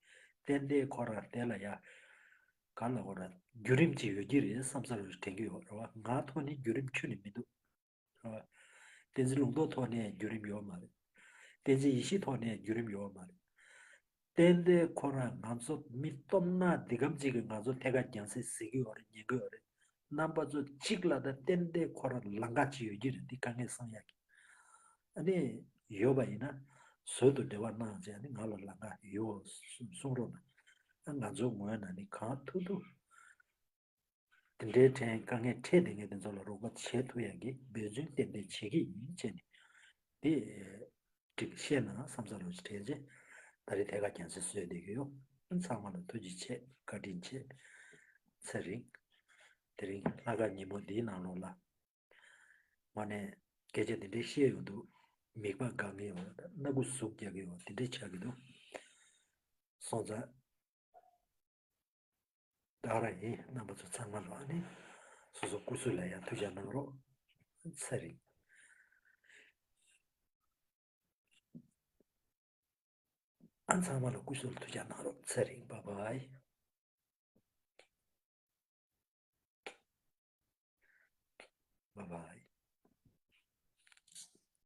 ཏན་ཏན་ཁོ་རང་དེ་ལ་ཡ། ག་ལ་ཁོ་རང་བརྒྱུད་རིམ་ཅིག་ཡོད་ཀྱི་རེད་བསམ་ས་རུ་དྲན་གྱི་ཡོད་རེད་བ། ང་ཐོག་ནས་བརྒྱུད་རིམ་ཁྱོན་ནས་མི་འདུག་རེད་བ། བསྟན་འཛིན་ལུང་རྟོགས་ཐོག་ནས་བརྒྱུད་རིམ་ཡོད་མ་རེད། བསྟན་འཛིན་ཡེ་ཤེས་ཐོག་ནས་བརྒྱུད་རིམ་ཡོད་མ་རེད། ཏན་ཏན་ཁོ་རང་ང་ཚོ་མི་སྟོབས་ན་འདི་གམ་ཅིག་གིས་ང་ཚོ་ཐད་ཀར་རྒྱང་སྲིང་གཟིགས་ཀྱི་ཡོད་རེད། ཉན་གྱི་ཡོད་རེད། རྣམ་པ་ཚོ་གཅིག་ལ་ད་ཏན་ཏན་ཁོ་རང་ལམ་ཁ་ཅིག་ཡོད་ཀྱི་རེད། འདི་དཀའ་ངལ་སེལ་ཡག་གི། ཨ་ནི། ཡོད་པ་ཡིན་ན། ཟུར་དུ་འབྲེལ་བ་གནང་བྱས། ཨ་ནི་ང་ལ་ལམ་ཁ་ཡོད་གསུང་རོགས་གནང་། ཨ། ང་ཚོའི་ངོས་ནས་ནི་གང་ཐུབ་ཐུབ། དེ་འདྲའི་དྲན་དཀའ་ངལ་འཕྲད་བསྡད་མཁན་དེ་ཚོ་ལ་རོགས་པ་བྱེད་ཐུབ་ཡག་གི་འབད་བརྩོན་ཏན་ཏན་བྱེད་ཀྱི་ཡིན་བྱས་ནས། དེ་ཅིག་བཤད་ན་བསམ་ས་རུ་དྲན་བྱས། ད་རེས་ཐད་ཀར་རྒྱང་སྲིང་བཟོས་བསྡད་ཀྱི་ཡོད། ཚང་མ་ལ་ཐུགས་རྗེ་ཆེ། བཀའ་དྲིན་ཆེ། ཚེ་རིང་། དེ་རིང་ལྷག་དཀར་ཉིན་མོ་འདིའི་ནང་ལོགས་ལ། དངོས་གནས་སྐད་ཆ་འདི་འདྲའི་བཤད་ཡོང་དུས། མིད་པ་དགའ་གི་ཡོད། སྣ་ཁུག་ཟུག་རྒྱག་གི་ཡོད། འདི་འདྲའི་ཆགས་ཀྱི་འདུག་སོང་ཙང་། ད་ར་ཡིན། རྣམ་པ་ཚོ་ཚང་མ་ལ་ནི། སོ་སོ་སྐུ་གཟུགས་ལ་ཡང་ཐུགས་ཅག་གནང་རོགས། ཚེ་རིང་། ཨ། ཚང་མ་ལ་སྐུ་གཟུགས་ལ་ཐུགས་ཅག་གནང་རོགས། ཚེ་རིང་། བཱའི་བཱའི། བཱའི་བཱའི།